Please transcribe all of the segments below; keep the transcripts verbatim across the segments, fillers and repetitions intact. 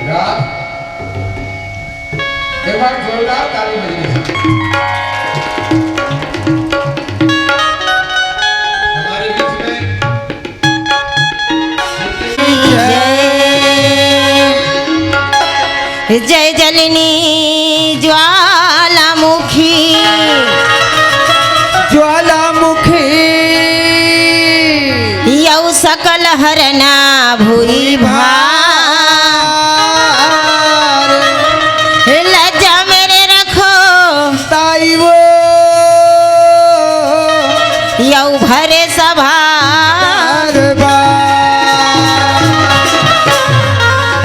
एक बार जोरदार ताली बजनी है। हमारे बीच में जय जलिनी ज्वालामुखी, ज्वालामुखी। यौ सकल हरना भुइ भार। लज्जा मेरे रखो ताई वो। यौ भरे सभा दरबार।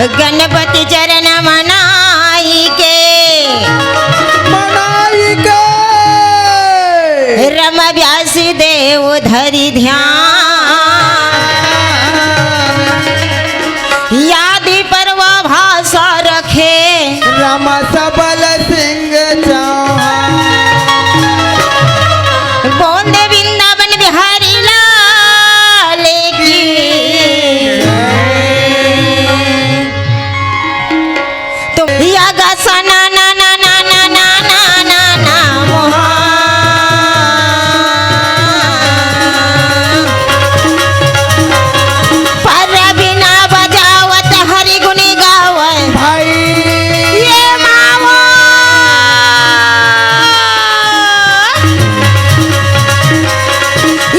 गणपति चरण मनाई के, मनाई के। रम व्यासी देव धरि ध्यान। यादि पर्व भाषा रखे। राम सबल सिंह चौहान। बोल दे वृंदावन बिहारी लाल की। तो या गा सा ना ना ना ना ना ना ना ना ना मोहा। पर बिना बजावत हरि गुनी गावे। भाई। ये मावो।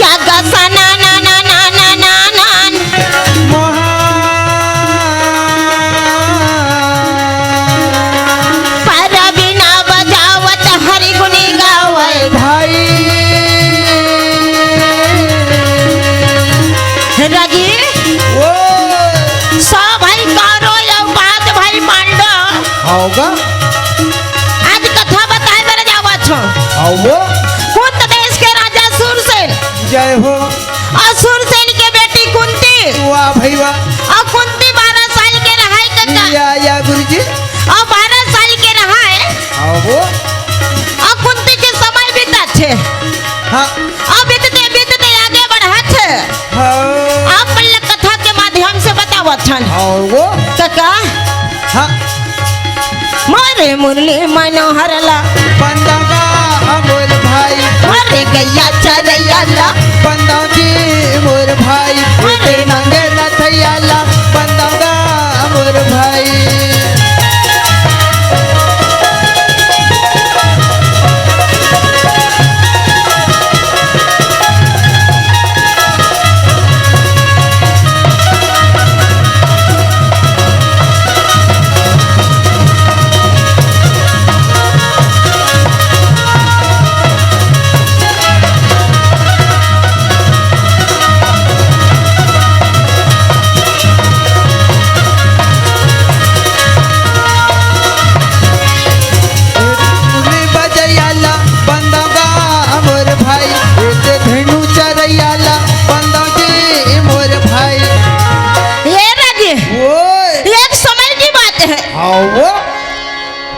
या गा सा ना ना ना ना ना ना ना ना। मोहा। पर बिना बजावत हरि गुनी गावे। भाई। राजी, ओ। सौ भाई कारो या पाँच भाई पांडव। आओगा। आज कथा बताए बर जावत हो। आओ वो। कुंत देश के राजा सूरसेन। जय हो। और सूरसेन के बेटी कुंती। वाह भाई वाह। और कुंती बारह साल के रहाय कका। या, या गुरुजी। और बारह साल के रहाय। आओ वो। और कुंती के समय बीतत हे। हाँ। और बीतते बीतते आगे बढ़त हे। हाँ। आप मन ला कथा के माध्यम से बतावत हन। आओ वो। कका। हाँ। मोरे मुरली मनोहर ला। बंदगा मोर भाई। मोरे गैया चरैया ला। बंदा जी मोर भाई। मोरे नंगे नथैया ला। बंदगा मोर भाई। बजैयाला बंदगा मोर भाई, एक धेनु चरैयाला बंदगी मोर भाई। ये राजी, ओए। एक समय की बात है। हाँ वो।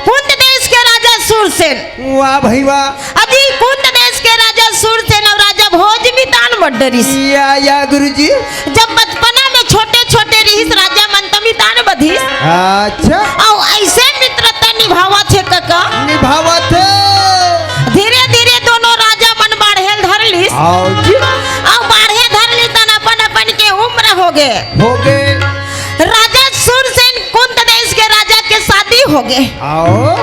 कुंद देश के राजा सूरसेन। वाह भाई वाह। अभी कुंद देश के राजा सूरसेन और राजा भोज मितान बड़ डरिस। या, या गुरुजी। जब बचपना में छोटे-छोटे रिहिस राजा मन त मितान बधिस। अच्छा। अउ अइसे मित्रता निभावत हे कका। निभावत हे। धीरे-धीरे दोनों राजा मन बाढ़े ल धर लिस। आओ जी। अउ बाढ़े धर लिस तन अपन-अपन के उम्र होगे। होगे। राजा सूरसेन कुंद देश के राजा के शादी होगे। आओ।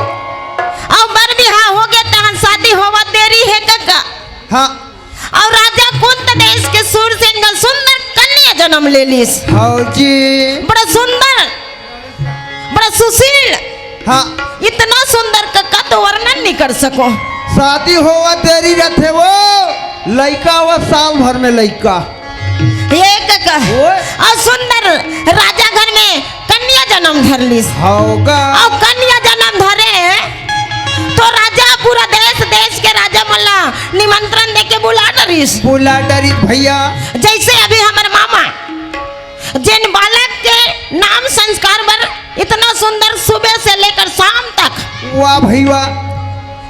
अउ बर बिहाव होगे तहन शादी होवत देरी हे कका। हाँ। अउ राजा कुंद देश के सूरसेन ला सुंदर कन्या जनम ले लिस। हाँ जी। बड़ा सुंदर, बड़ा सुशील। हाँ। इतना सुंदर कका तो वर्णन नहीं कर सको। शादी होवत देरी रथे वो, लइका वो साल भर में लइका। ये कका। ओए। अउ सुंदर राजा घर में कन्या जनम धर लिस। होगा। अउ कन्या जनम धरे तो राजा पूरा देश, देश के राजा मन ला निमंत्रण देके बुला डरिस। बुला डरिस भैया। जैसे अभी हमर मामा जेन बालक के नाम संस्कार बर इतना सुंदर सुबह से लेकर शाम तक वाह भैया।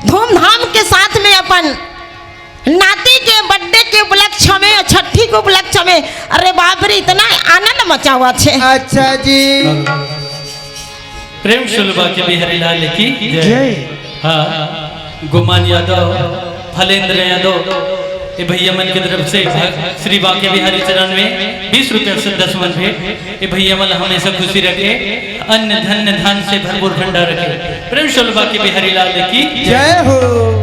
धूमधाम के साथ में अपन नाती के birthday के उपलक्ष्य में, छठी के उपलक्ष्य में, अरे बाप रे, इतना आनंद मचावत हे। अच्छा जी। प्रेम से बोलो बांके बिहारी लाल की जय। जय। हाँ, गुमान यादव, फलेंद्र यादव, ये भैया मन की तरफ से भ-, श्री बांके बिहारी चरण में बीस रुपया से दस मन भेंट। ये भैया मन हमेशा खुशी रखे, अन्न धन धान से भरपूर भंडार रखे। प्रेम से बोलो बांके बिहारी लाल की जय हो।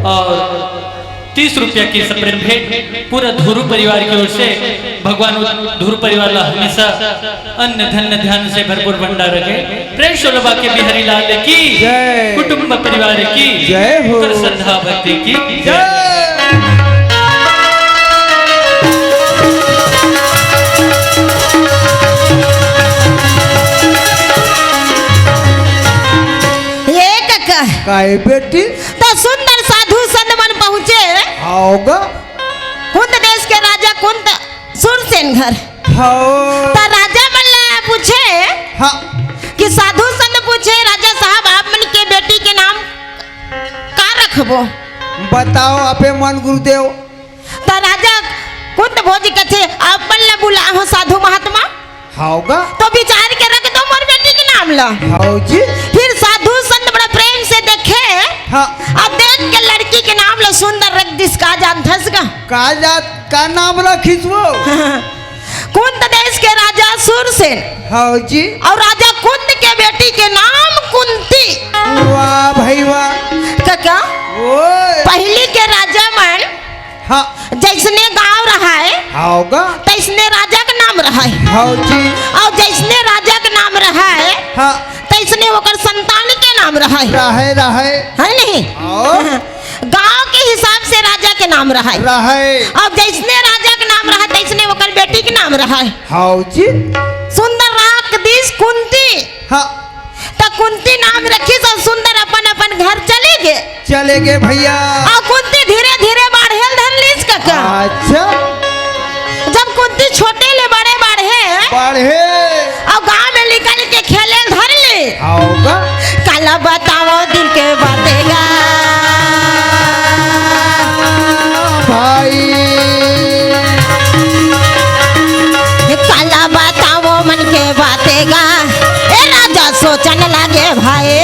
और तीस रुपया की सप्रेम भेंट पूरा धुरू परिवार की ओर से। भगवान धुरू परिवार ला हमेशा अन्न धन धान से भरपूर भंडार रखे। प्रेम से बोलो बांके बिहारी लाल की जय। कुटुंब परिवार की जय हो। कर श्रद्धा भक्ति की जय। जय। ये कका। काय बेटी? त सुंदर साधु संत मन पहुंचे। हाव गा। कुंत देश के राजा कुंत सुरसेन घर। हाव। त राजा मन ला पूछे हाँ। कि साधु संत पूछे, "राजा साहब, आप मन के बेटी के नाम का रखबो?" बताओ, आपे मन गुरुदेव। त राजा कुंत भोज कथे, "आप मन ला बुलाए हों साधु महात्मा।" हाव गा। तो विचार के रख दो मोर बेटी के नाम ला। हाव जी। फिर साधु संत बड़ा प्रेम से देखे। हाँ। अउ देख के लड़की के नाम ला सुंदर रख दिस। का जानथस गा? का जात, का नाम रखिस वो? कुंत देश के राजा सुरसेन। हाव जी। अउ राजा कुंत के बेटी के नाम कुंती। वाह भाई वाह। कका, ओए। पहिली के राजा मन हाँ। जइसने गांव रहय, हाव गा। तइसने राजा के नाम रहय। हाव जी। अउ जइसने राजा के नाम रहय, हाँ। तइसने ओकर संतान के नाम रहय। रहय, रहय। है नहीं? हाव। गांव के हिसाब से राजा के नाम रहय। रहय। अउ जइसने राजा के नाम रहय, तइसने ओकर बेटी के नाम रहय। हाव जी। सुंदर रख दिस कुंती। हाँ। त कुंती नाम रखिस अउ सुंदर अपन अपन घर चले गे। चले गे भैया। अउ कुंती धीरे धीरे बाढ़े ल धर लिस कका। अच्छा। जब कुंती छोटे ले बड़े बाढ़े, बाढ़े। अउ गांव में निकल के खेले ल धर ले। हाव गा। काला बतावों दिल के बातें गा। भाई। काला बतावों मन के बातें गा, ए राजा सोचन लागे भाई।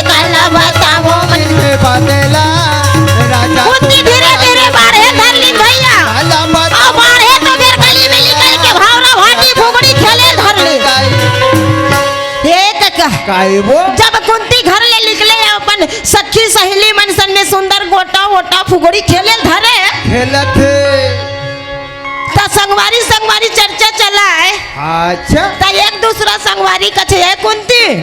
काला बतावों मन के बातें ला, राजा कुंती धीरे धीरे बाढ़े धर लिस भैया। काला बतावों अउ बाढ़े त फेर गली में निकल के भावरा भाटी फुगड़ी खेले धर लिस। ए कका। काय वो? जब कुंती घर ले निकले अपन सखी सहेली मन संग में सुंदर गोटा वोटा फुगड़ी खेले धरे। खेलत हे। त संगवारी संगवारी चर्चा चलय। अच्छा। त एक दूसरा संगवारी कथे, "ए कुंती।"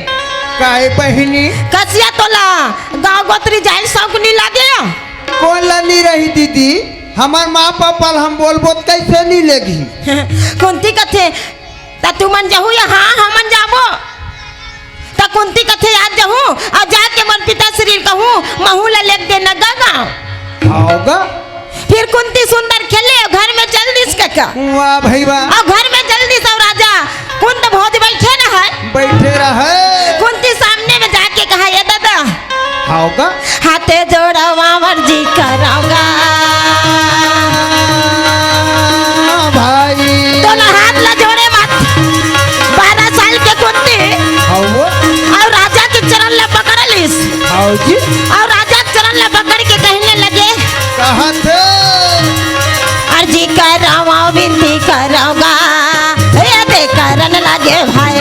काय बहिनी? कसिया तोला गांव गोतरी जाय ल सौंक नी लागे? कोन ला नी रही दीदी? हमर माँ पापा ल हम बोलबो त कइसे नी लेगही? कुंती कथे, "त तुमन जहू या हाँ, हमन जाबो।" त कुंती कथे, "आज जहूं अउ जाके मोर पिताश्री ल कहूं, महूं ला लेग देना गा गांव।" हाव गा। फिर कुंती सुंदर खेले अउ घर में चल दिस कका। वाह भाई वाह। अउ घर में चल दिस अउ राजा कुंत भोज बइठे रहय। बइठे रहय। कुंती सामने में जाके कहय, "ए दादा।" हाव गा। हाथे जोड़ावां अरजी करांव गा। भाई। तोला हाथ ला जोड़े मत। बारह साल के कुंती। हाव वो। अउ राजा के चरण ला पकड़ लिस। हाव जी। अउ राजा के चरण ला पकड़ के कहने लगे। कहत हे। अरजी करांव, बिनती करांव गा। ए दे करन लागे भाई।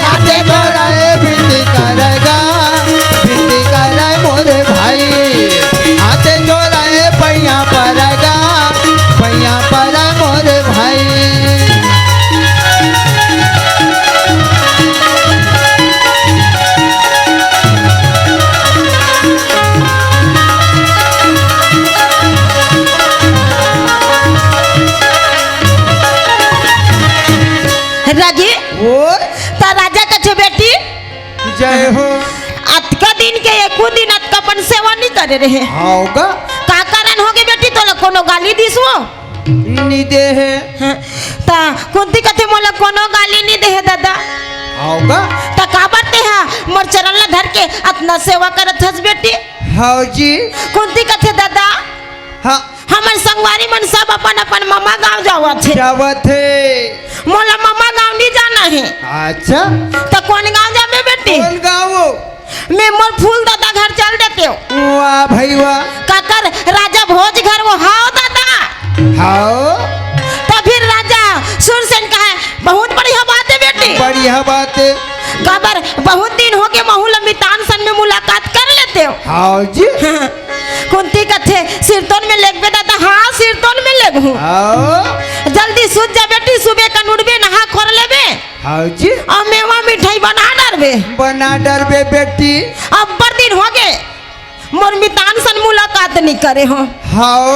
हाथे जोड़ा ए बिनती करय गा, बिनती करय मोरे भाई। हाथे जोड़ा ए पैया परय गा, पैया परय मोरे भाई। रागी, वो? त राजा कथे, "बेटी, जय हो। अतका दिन के एको दिन अतका अपन सेवा नी करे रहे। हाव गा। का कारण होगे बेटी, तोला कोनो गाली दिस वो?" नी दे हे। हाँ, त कुंती कथे, "मोला कोनो गाली नी दे हे दादा।" हाव गा। त काबर तेहा मोर चरण ला धर के अतना सेवा करत हस बेटी? हाव जी। कुंती कथे, "दादा, हाँ। हमर संगवारी मन सब अपन अपन ममा गांव जावत हे। जावत हे। मोला ममा गांव नी जाना हे।" अच्छा। त कोन गांव जाबे बेटी? कौन गाँव? मैं मोर फूल दादा घर चल देते हो। वाह भाई वाह। काकर राजा भोज घर वो, हाव दादा। हाव। तो फिर राजा सुरसेन कहे, बहुत बढ़िया बात है बेटी। बढ़िया बात है। काबर बहुत दिन हो गए, महू ल मितान सन में मुलाकात कर लेते हो। हाव जी। कुंती कथे, सिरतोन में लेगबे दादा? हाँ, सिरतोन में लेगहूँ। हाव। जल्दी सुत जा बेटी, सुबह कन उठबे, नहा खोर लेबे। हाव जी। अउ मेवा मिठाई बना डरबे। बना डरबे बेटी। अब्बड़ दिन हो गए, मोर मितान सन मुलाकात नहीं करे हो। हाव।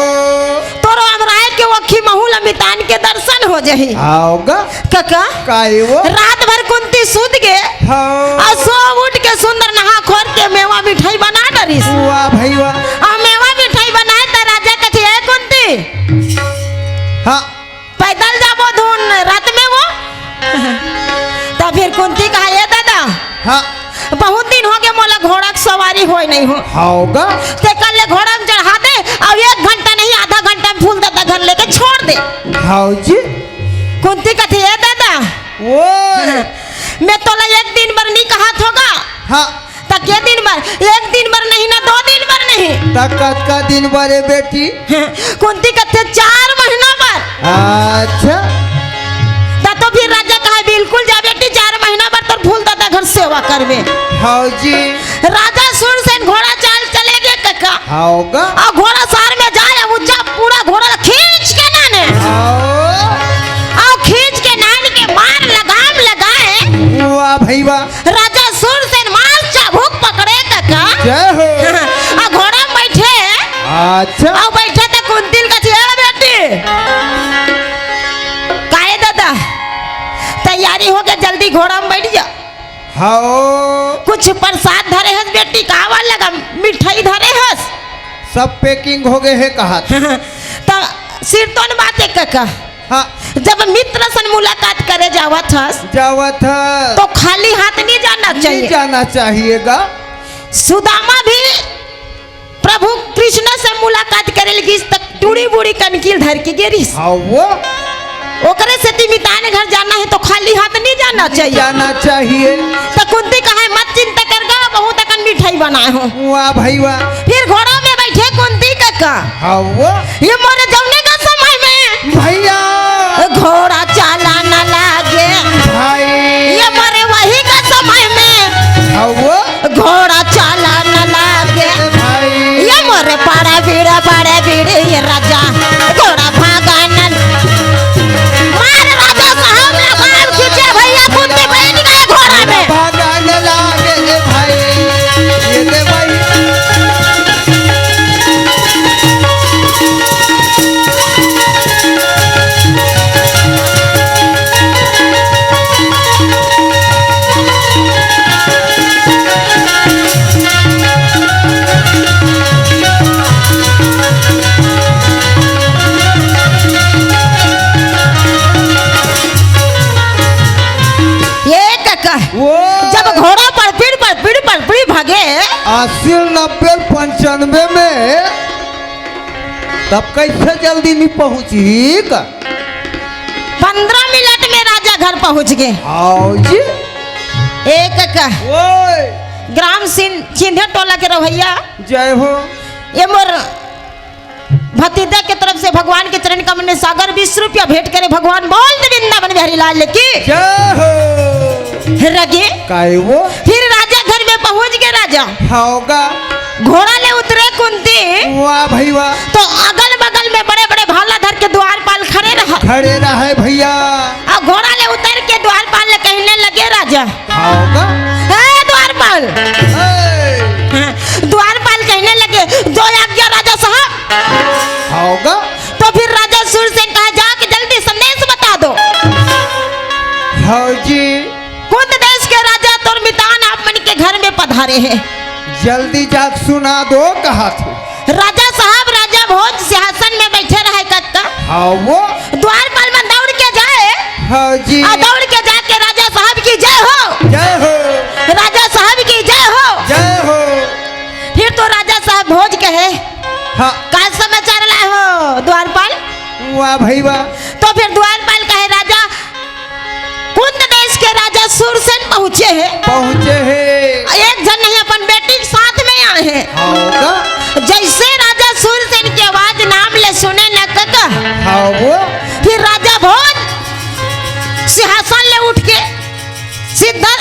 तोरो अमराय के ओखी महू ल मितान के दर्शन हो जाही। हाव गा। कका। काहे वो? रात भर कुंती सूत गे। हाव। अउ सो उठ के सुंदर नहा खोर के मेवा मिठाई बना डरिस। वाह भाई वाह। अउ मेवा मिठाई बनाए त राजा कथे, ए कुंती। हाँ। पैदल जाबो धुन रात में वो। त फिर कुंती कहा, ए दादा, हाँ। बहुत दिन हो गए मोला घोड़ा के सवारी होय नहीं हो। हाव गा। ते कल ले घोड़ा में चढ़ा दे, अउ एक घंटा नहीं, आधा घंटा में फूल दादा घर लेके छोड़ दे। हाव जी। कुंती कथे, ए दादा, वो। मैं तोला एक दिन बर नहीं कहा थोगा। हाँ। त के दिन बर? एक दिन बर नहीं ना, दो दिन बर नहीं। त कतका दिन बर ए बेटी? कुंती कथे, चार महीना बर। अच्छा। त तो फिर राजा कहा, बिल्कुल जा बेटी, चार महीना बर तोर फूल दादा घर सेवा करबे। हाव जी। राजा सुरसेन घोड़ा चाल चले गे कका। हाव गा। अउ घोड़ा सार में जाए, ऊंचा पूरा घोड़ा ला खींच के लाने। हाव। अउ खींच के लान के मार लगाम लगाए। वाह भाई वाह। राजा सुरसेन मार चाबुक पकड़े कका। जय हो। अउ घोड़ा में बैठे। अच्छा। अउ बैठे त कुंती ल कथे, ए बेटी। काहे दादा? तैयारी हो गया, जल्दी घोड़ा में बैठ जा। हाव। कुछ प्रसाद धरे हस बेटी, का वाला लगा मिठाई धरे हस? सब packing हो गए हे कहा। त सिरतोन बात एक कका। हाँ। जब मित्र सन मुलाकात करे जावत हस, जावत हस। तो खाली हाथ नहीं जाना नहीं चाहिए। जाना चाहिए गा। सुदामा भी प्रभु कृष्ण से मुलाकात करे ल गिस त टूड़ी बूड़ी कनकील धर के गे रिहिस। हाँ वो। ओकरे सेती मितान घर जाना हे तो खाली हाथ नहीं जाना चाहिए। जाना चाहिए। त कुंती कहे, मत चिंता कर गा, बहुत अकन मिठाई बनाए हो। वाह भाई वाह। फिर घोड़ा में बैठे कुंती कका। हाँ वो। ये मोरे जौने का समय में भैया। घोड़ा चाला न लागे। भाई। ये मोरे वही का समय में। हाँ वो। घोड़ा चाला न लागे। भाई। ये मोरे पाड़ा बीड़ा पाड़े बीड़ी ये राजा। घोड़ा भागा न। मार राजा साहब लगाम खींचे भैया, कुंती बैठ गए घोड़ा में। भागा न लागे ए भाई। ये दे भाई। ये कका, वो। जब घोड़ा पड़पिड़, पड़पिड़, पड़पिड़ भागे। अस्सी, नब्बे, पंचानबे में तब कैसे जल्दी नहीं पहुंची का? पंद्रह मिनट में राजा घर पहुंच गए। आओ जी। एक क-, ओए। ग्राम सिं-, सिंधे टोला के रवैया। जय हो। ये मोर भतीजा के तरफ से भगवान के चरण कमल में सागर बीस रुपया भेंट करे। भगवान बोल दे वृंदावन बिहारी लाल की। जय हो। रगे। काहे वो? फिर राजा घर में पहुंच गए राजा। होगा। घोड़ा ले उतरे कुंती। वाह भाई वाह। तो अगल बगल में बड़े बड़े भाला धर के द्वारपाल खड़े रहा। खड़े रहे भैया। अउ घोड़ा ले उतर के द्वारपाल ले कहने लगे राजा। होगा। ए द्वारपाल। ए। हाँ, द्वारपाल कहने लगे, जो आज्ञा राजा साहब। होगा। तो फिर राजा सूरसेन कहा, जाके जल्दी संदेश बता दो। हाँ जी। कुंद देश के राजा तोर मितान आप मन के घर में पधारे हैं। जल्दी जाके सुना दो, कहा थे। राजा साहब, राजा भोज सिंहासन में बैठे रहे कक्का। हाँ वो। द्वारपाल मन दौड़ के जाए। हाँ जी। अउ दौड़ के जाके राजा साहब की जय हो। जय हो। राजा साहब की जय हो। जय हो। फिर तो राजा साहब भोज कहे। हाँ। का समाचार लाए हो द्वारपाल? वाह भाई वाह। तो फिर द्वारपाल कहे, राजा, कुंद देश के राजा सूरसेन पहुंचे हैं। पहुंचे हैं। का? जइसे राजा सूरसेन के आवाज नाम ले सुने न कका, हाँ वो। फिर राजा भोज सिंहासन ले उठ के सीधा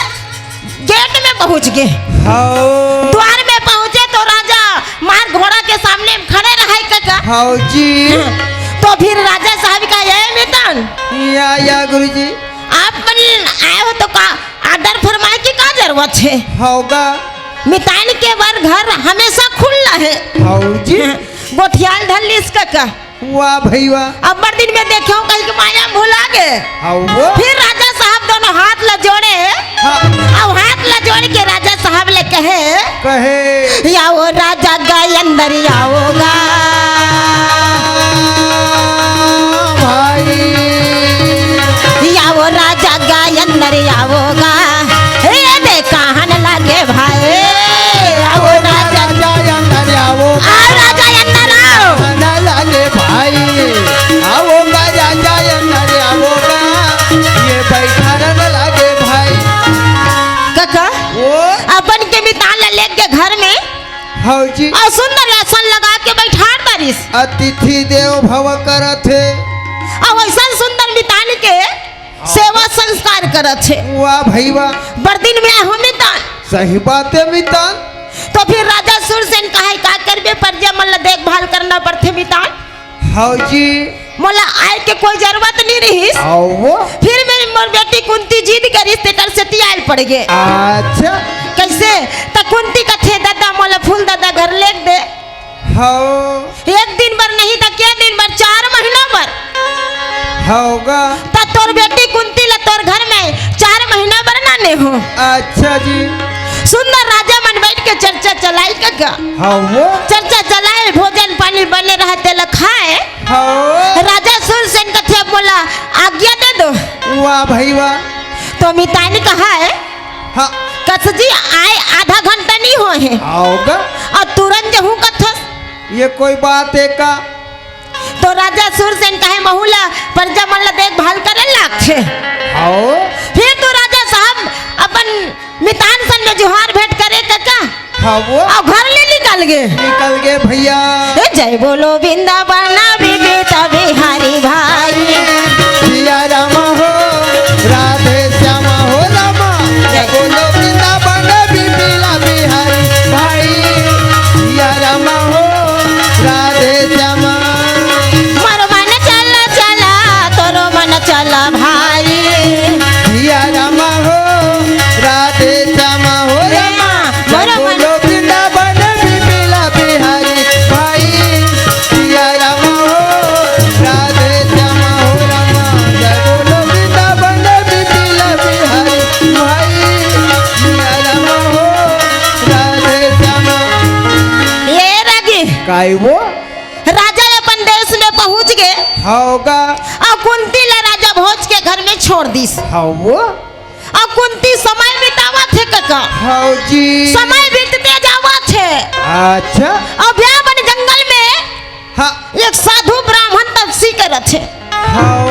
गेट में पहुंच गे। हाँ। द्वार में पहुंचे तो राजा मार घोड़ा के सामने खड़े रहे कका। हाँ जी। तो फिर राजा साहब कहे, "ए मितान, या, या गुरुजी। आप मन आए हो तो का आर्डर फरमाए की का जरूरत हे?" हाँ का? मितान के बर घर हमेशा खुल्ला हे। हाँ जी। गोठियाल धर लिस कका। वाह भई वाह। अब्बड़ दिन में देखे हो कहीं के माया भुला गे। हाँ वो। फिर राजा साहब दोनों हाथ ला जोड़े। हाँ। अउ हाथ ला जोड़ के राजा साहब ले कहे, कहे। "या वो राजा गा अंदर या वो गा। भाई। या वो राजा गा अंदर या वो गा। ए दे कहन लगे भाई। या वो राजा।" राजा अंदर या वो गा। आओ राजा अंदर आओ। कहन लगे भाई। आओ गा राजा अंदर या वो गा। ये बैठा रहन लगे भाई। कका, वो? अपन के मितान ला लेके घर में हाँ जी। अउ सुंदर आसन लगा के बैठार दरिस। अतिथि देव भव करत हे। अउ अइसन सुंदर मितान के सेवा संस्कार करत हे। वाह भई वाह। बड़ दिन में आए हो मितान। सही बात हे मितान। तो फिर राजा सूरसेन कहे, "का करबे, परजा मन ला देखभाल करना पड़थे मितान।" हाँ जी। मोला आए के कोई जरूरत नइ रहिस। आओ वो। फिर मेरी मोर बेटी कुंती जिद करिस, तेकर सेती आए ल पड़ गे। अच्छा। कइसे? त कुंती कथे, "ददा, मोला फूल ददा घर लेग दे।" हाँ। एक दिन बर नहीं त के दिन बर, चार महीना बर। हाँ गा। त तोर बेटी कुंती ला तोर घर में चार महीना बर लाने हो। अच्छा जी। सुंदर राजा मन बैठ के चर्चा चलाइस कका। हाँ वो। चर्चा चलाए, भोजन पानी बने रहे, तेला खाए। हाँ। राजा सूरसेन कथे, "अब मोला आज्ञा दे दो।" वाह भई वाह। तो मितान कहे, हाँ। "कस जी, आए आधा घंटा नइ होए हे। हाँ गा। अउ तुरंत जहूं कथस।" ये कोई बात हे का? तो राजा सूरसेन कहे, "महू ला परजा मन ला देखभाल करे लागथे।" हाँ। फिर तो राजा साहब अपन मितान सन में जोहार भेंट करे कका। हाँ वो। अउ घर ले निकल गे। निकल गे भइया। ए जय बोलो वृंदावन विपिन बिहारी भाई। सिया राम हो, राधे श्याम हो राम। जय। बोलो वृंदावन विपिन बिहारी भाई। सिया राम हो, राधे श्याम। मोर मन चला चला, तोरो मन चला भाई। सिया राम हो, राधे श्याम हो राम। मोर मन बोलो वृंदावन विपिन बिहारी भाई। सिया राम हो, राधे श्याम हो राम। जय बोलो वृंदावन विपिन बिहारी भाई। सिया राम हो, राधे श्याम। ए रागी। काय वो? राजा अपन देश में पहुंच गे। हाँ गा। अउ कुंती ला राजा भोज के घर में छोड़ दिस। हाँ वो। अउ कुंती समय बितावत हे कका। हाँ जी। समय बीतते जावत हे। अच्छा। अउ ब्याह बन जंगल में हाँ। एक साधु ब्राह्मण तपसी करत हे। हाँ।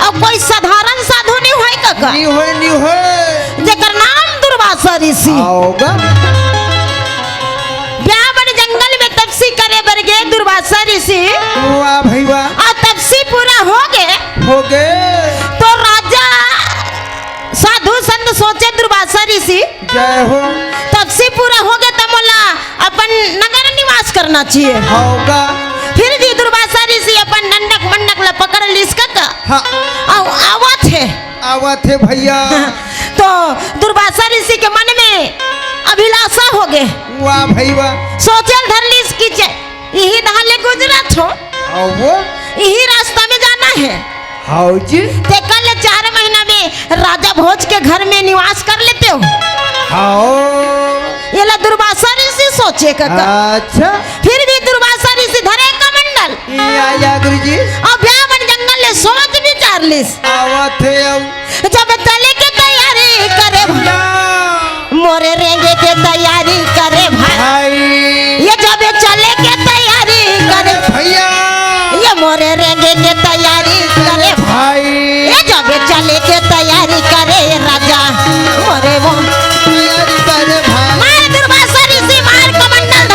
अउ कोई साधारण साधु नइ होय कका। नइ होय, नइ होय। जेकर नाम दुर्वासा ऋषि। हाँ गा। ब्याह बन जंगल में तपसी करे बर गे दुर्वासा ऋषि। वाह भई वाह। अउ तपसी पूरा हो गे। हो गे। तो राजा साधु संत सोचे दुर्वासा ऋषि। जय हो। तपसी पूरा हो गे त मोला अपन नगर निवास करना चाहिए। हाँ गा। फिर भी दुर्वासा ऋषि अपन डंडक मंडक ला पकड़ लिस कका। हाँ। अउ आवत हे। आवत हे भइया। तो दुर्वासा ऋषि के मन में अभिलाषा हो गे। वाह भई वाह। सोचे ल धर लिस कि जे इही डहर ले गुजरत हो। हाँ वो। इही रास्ता में जाना हे। हाँ जी। तेकर ले चार महीना में राजा भोज के घर में निवास कर लेते हो। हाँ। एला दुर्वासा ऋषि सोचे कका। अच्छा। फिर भी दुर्वासा ऋषि धरे कमंडल। या, या गुरुजी। अउ ब्याह बन जंगल ले सोच विचार लिस। आवत हे अब। जब चले के तैयारी करे भा-, ना। मोरे रेंगे के तैयारी करे भाई। भाई। ये जब चले के तैयारी करे। अरे भइया। ये मोरे रेंगे के तैयारी करे। भाई। ये जब चले के तैयारी करे राजा। मोरे वो। तैयारी करे भाई। मार दुर्वासा ऋषि मार कमंडल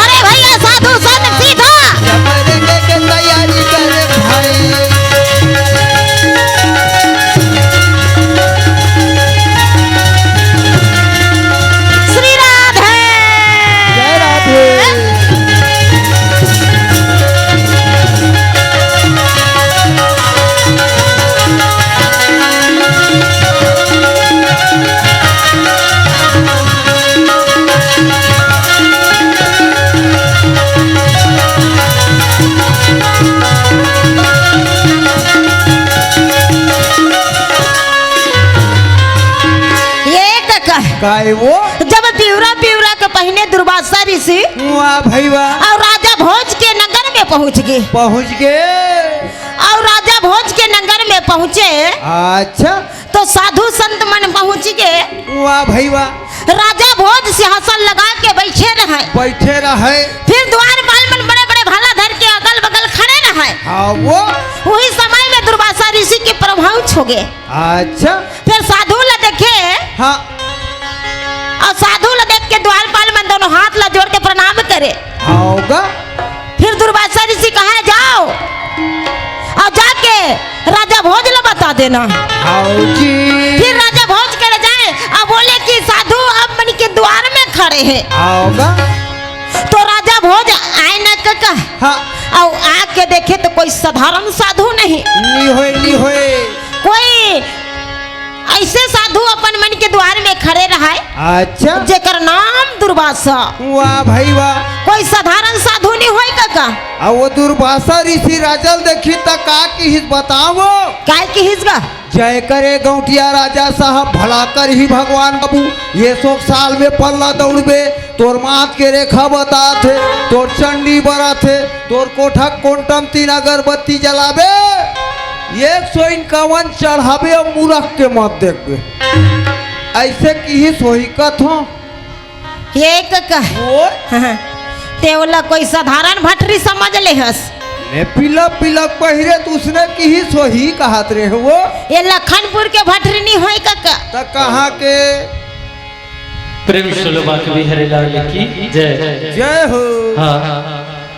काय वो? जब पिवरा पिवरा के पहिने दुर्वासा ऋषि वाह भाई वाह। अउ राजा भोज के नगर में पहुंच गे। पहुंच गे। अउ राजा भोज के नगर में पहुंचे अच्छा। तो साधु संत मन पहुंच गे। वाह भाई वाह। राजा भोज सिंहासन लगा के बैठे रहे। बैठे रहे। फिर द्वारपाल मन बड़े बड़े भाला धर के अगल बगल खड़े रहे। हाँ वो। उही समय में दुर्वासा ऋषि के प्रभाव छो गे। अच्छा। फिर साधु ला देखे। हाँ। अउ साधु ला देख के द्वारपाल मन दोनों हाथ ला जोड़ के प्रणाम करे। हाँ होगा। फिर दुर्वासा ऋषि कहे, "जाओ अउ जाके राजा भोज ला बता देना।" हाँ जी। फिर राजा भोज के ले जाए अउ बोले कि साधु आप मन के द्वार में खड़े हैं। हाँ होगा। तो राजा भोज आए न कका। हाँ। अउ आके देखे तो कोई साधारण साधु नहीं। नहीं होए, नहीं होए। कोई ऐसे साधु अपन मन के द्वार में खड़े रहाय। अच्छा। जेकर नाम दुर्वासा। वाह भाई वाह। कोई साधारण साधु नहीं होय कका। अउ वो दुर्वासा ऋषि राजा ल देखी त का किहिस बताओ? काय किहिस गा? जय करे गौंटिया राजा साहब, भला करही भगवान बाबू। ये सो साल में पल्ला दउड़बे, तोर माथ के रेखा बतात हे, तोर चंडी बरत हे, तोर कोठा कोंटम तीन अगरबत्ती जलाबे, एक सौ इक्यावन चढ़ाबे अउ मुरख के मत देखबे। ऐसे किहिस होही कथों। ये कका। वो? ते ओला कोई साधारण भटरी समझ ले हस। ने पीला पीला पहिरे त उसने किहिस होही कहत रहे वो। ये लखनपुर के भटरी नहीं होय कका। त कहाँ के? प्रेम से बोलो बांके बिहारी लाल की जय। जय हो। हाँ,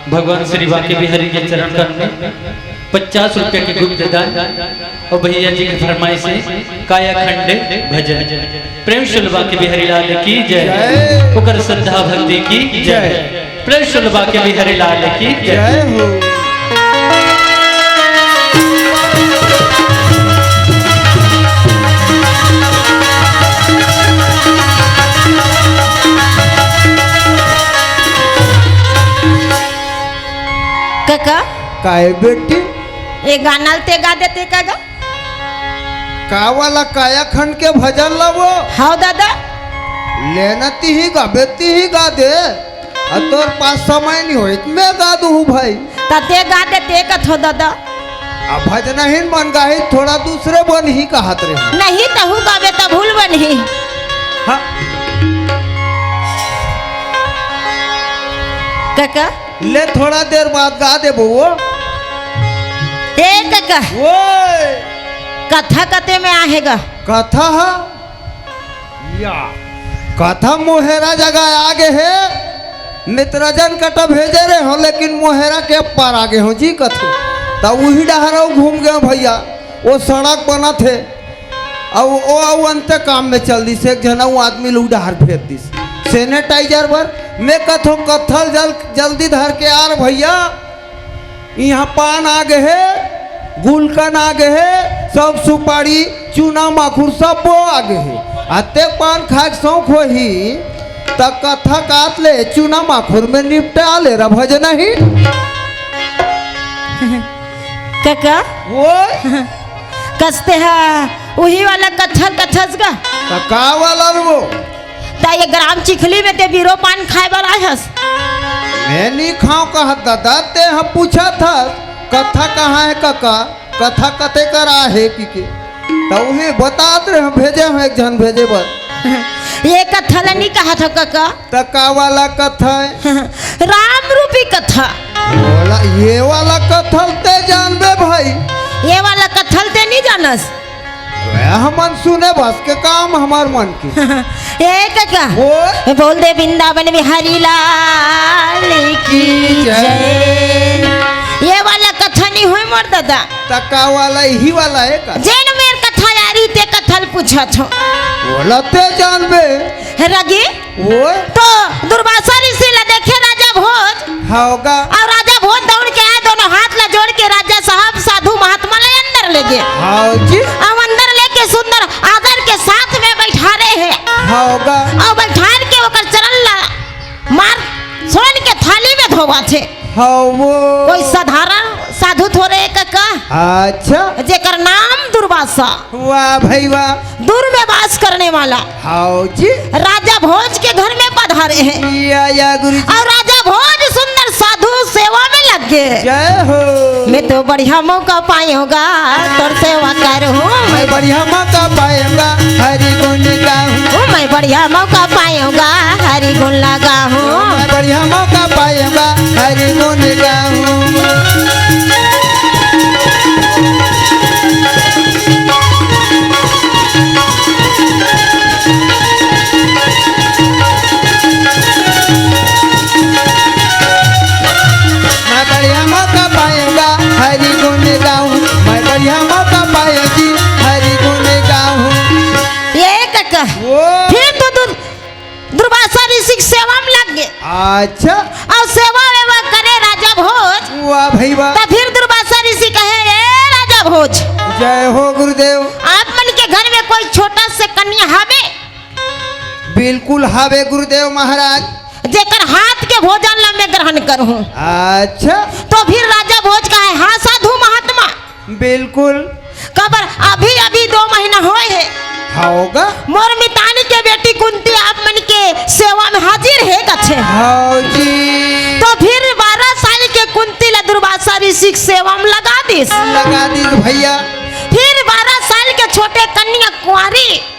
भगवान श्री बांके बिहारी के चरण कमल में पचास रुपया के गुप्त दान अउ भैया जी के फरमाइश हे काया खंडे भजन। प्रेम से बोलो बांके बिहारी लाल की जय। जय। ओकर श्रद्धा भक्ति की जय। जय। प्रेम से बोलो बांके बिहारी लाल की जय। जय हो। कका। काय बेटी? ये गाना ल ते गा देते का गा? का वाला काया खंड के भजन ला वो? हाँ दादा। लेना तिही गाबे, तिही गा दे। अउ तोर पास समय नहीं होय त मैं गा दूहूँ भाई। त ते गा दे, ते कथो दादा। अब भजना ही मन गाही, थोड़ा दूसरे बनही कहत रहे। नहीं तहू गाबे त भूल बनही। हाँ। कका। ले थोड़ा देर बाद गा देबो वो। ए कका। ओए। कथा कते में आहे गा? कथा हा? या। कथा मोहेरा जगह आ गे हे। मित्रजन कटा भेजे रहे हो, लेकिन मोहेरा के पार आ गे हो जी कथे। त उही डहर अउ घूम गे हो भैया। वो सड़क बनत हे। अउ ओ अउ अंते काम में चल दिस, एक झन अउ आदमी ल उधार भेज दिस sanitizer बर। मैं कथों कथा ल जल-, जल्दी धर के आ रे भैया, इहाँ पान आ गे हे, गुलकन आ गे हे, सब सुपारी, चूना माखुर सब आ गे हे। अतेक पान खाए के शौक होही, त कथा कात ले चूना माखुर में निपटा ले रे भजनही। कका। वो? कस ते हा उही वाला कथा ल कथस गा। त का वाला रे वो? त ये ग्राम चिखली में ते बीरो पान खाए बर आए हस। मैं नहीं खाओ कहत दादा, ते ह पूछत हस, कथा कहाँ हे कका, कथा कते करा हे कि के। त उही बतात रहे, हम भेजे हो एक झन भेजे बर। ये कथा ला नहीं कहत हो कका। त का वाला कथा हे? राम रूपी कथा। बोला, ये वाला कथा ल ते जानबे भाई? ये वाला कथा ल ते नहीं जानस? अबे, हमन सुने बस के काम हमर मन के। ए कका। बोल। बोल दे वृंदावन बिहारी लाल की जय। जय। ये वाला कथा नहीं होय मोर दादा। त का वाला, इही वाला हे का? जेन मेर कथा यारी ते कथा ल पूछत हो। बोला ते जानबे। रगी। ओए। तो दुर्वासा ऋषि ला देखे राजा भोज। हाँ होगा। अउ राजा भोज दउड़ के आए, दोनों हाथ ला जोड़ के राजा साहब साधु महात्मा ला अंदर ले गे। हाँ जी। अउ अंदर लेके सुंदर आदर के साथ में बैठारे हे। हाँ होगा। अउ बैठार के ओकर चरण ला मार सोन के थाली में धोवाथे। हाँ वो। कोई साधारण साधु थोरे कका। अच्छा। जेकर नाम दुर्वासा। वाह भाई वाह। दूर में वास करने वाला। हाव जी। राजा भोज के घर में पधारे हैं। या, या गुरु जी। और राजा भोज सुंदर साधु सेवा में लग गए। जय हो। मैं तो बढ़िया मौका पाए होगा, तोर सेवा करूँ। मैं बढ़िया मौका पाए होगा, हरि गुण गाऊँ। मैं बढ़िया मौका पाए होगा, हरि गुण लगाऊँ। मैं बढ़िया मौका पाए होगा, हरि गुण गाऊँ। मैं बढ़िया मौका पाए होगा, हरि गुण गाऊँ। मैं बढ़िया मौका पाए जी, हरि गुण गाऊँ। ये कका, वो। फिर तो दुर-, दुर्वासा ऋषि के सेवा में लग गए। अच्छा। और सेवा वेवा करे राजा भोज। वाह भाई वाह। तो फिर दुर्वासा ऋषि कहे, "ए राजा भोज।" जय हो गुरुदेव। आप मन के घर में कोई छोटा से कन्या हवे? बिल्कुल हवे गुरुदेव महाराज। जेकर हाथ के भोजन ला मैं ग्रहण करूँ। अच्छा। तो फिर राजा भोज कहे, "हाँ साधु महात्मा।" बिल्कुल। काबर अभी अभी दो महीना होए हे। होगा। मोर मितानी के बेटी कुंती आप मन के सेवा में हाजिर हे कथे। हाँ जी। तो फिर बारह साल के कुंती ला दुर्वासा ऋषि के सेवा में लगा दिस। लगा दिस भैया। फिर बारह साल के छोटे कन्या कुंवारी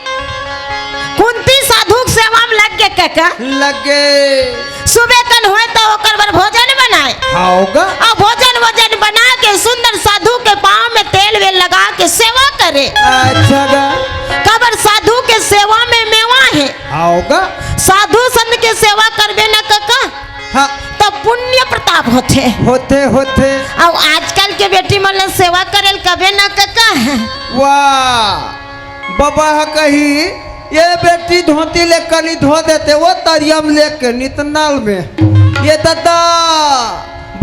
कुंती साधु के सेवा में लग गे कका। लग गे। सुबह कन होए तो ओकर बर भोजन बनाए। हाव गा। और भोजन वोजन बना के सुंदर साधु के पाँव में तेल वेल लगा के सेवा करे। अच्छा गा। काबर साधु के सेवा में मेवा हे। हाव गा। साधु संत के सेवा करबे न कका। हाँ। तो पुण्य प्रताप होथे। होथे, होथे। और आजकल के बेटी मन ल सेवा करे ल कबे न कका। वाह। बबा ह कही, "ये बेटी धोती ले कनी धो देते, वो तरिया में लेके नित नल में।" ये ददा,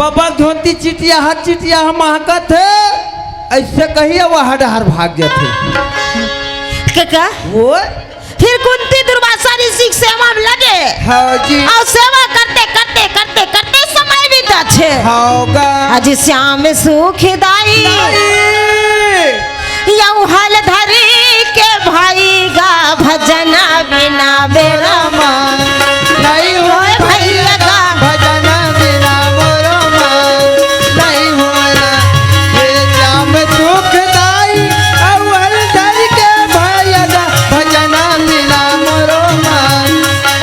बबा धोती चिटिया ह, चिटिया ह महकत हे, ऐसे कहिए वो हडहर भाग जाते। कका? वो? फिर कुंती दुर्वासा ऋषि के सेवा में लगे। हाँ जी। और सेवा करते, करते, करते, करते समय बीता छे। हाँ गा। अजी श्याम सुखदाई। दाई। यौ हल धरी के भाई गा भजन बिना बेरा मा। नहीं होय भैया गा भजन बिना मोरो मा। नहीं होय ना। हे श्याम सुखदाई, अउ हल धरी के भैया गा भजन बिना मोरो मा।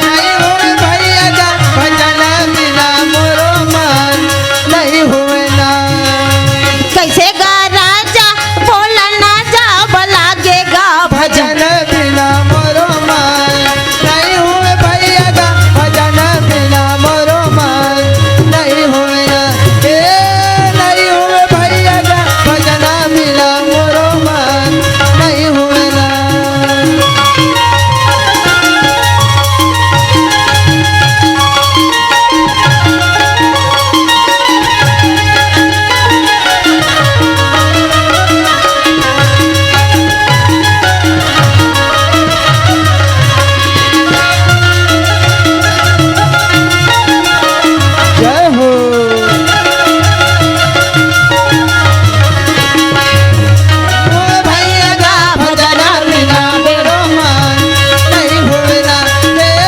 नहीं होय भैया गा भजन बिना मोरो मा। नहीं होय ना। कैसे गा राजा बोला ना जा बला के गा भजन। भजन बिना मोरो मान नहीं हुए भैया गा, भजन बिना मोरो मान नहीं हुए ना। ए, नहीं हुए भैया गा, भजन बिना मोरो मान नहीं हुए ना। जय हो। ओ भैया गा भजन बिना मोरो मान नहीं होवे ना। ए,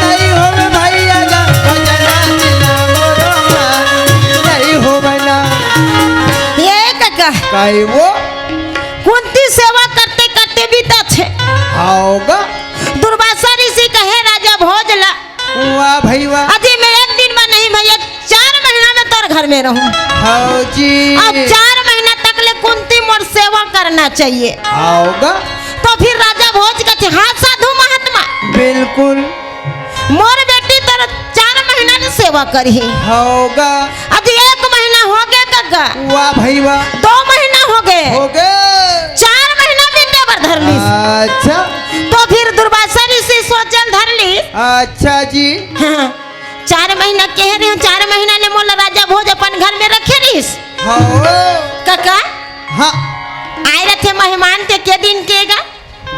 नहीं होवे भैया गा भजन बिना मोरो मान नहीं होवे ना। ये कका। काई वो? कुंती सेवा करते करते बीता छे। हाव गा। दुर्वासा ऋषि कहे राजा भोज ला। वाह भाई वाह। अजी मैं एक दिन में नहीं भैया, चार महीना में तोर घर में रहूं। हाव जी। अब चार महीना तक ले कुंती मोर सेवा करना चाहिए। हाव गा। तो फिर राजा भोज कथे, हाँ साधु महात्मा। बिल्कुल। मोर बेटी तोर चार महीना ले सेवा करही। हाव गा। अजी एक महीना हो गए कका। वाह भाई वाह। दो महीना हो गए। हो गए। चार महीना बीते बर धर लीस। अच्छा। तो फिर दुर्वासा ऋषि सोचल धर लीस। अच्छा जी। हाँ, चार महीना कहे रहे हो, चार महीना ले मोला राजा भोज अपन घर में रखे रहीस। हाँ। कका? हाँ। आए रथे मेहमान ते के दिन के गा?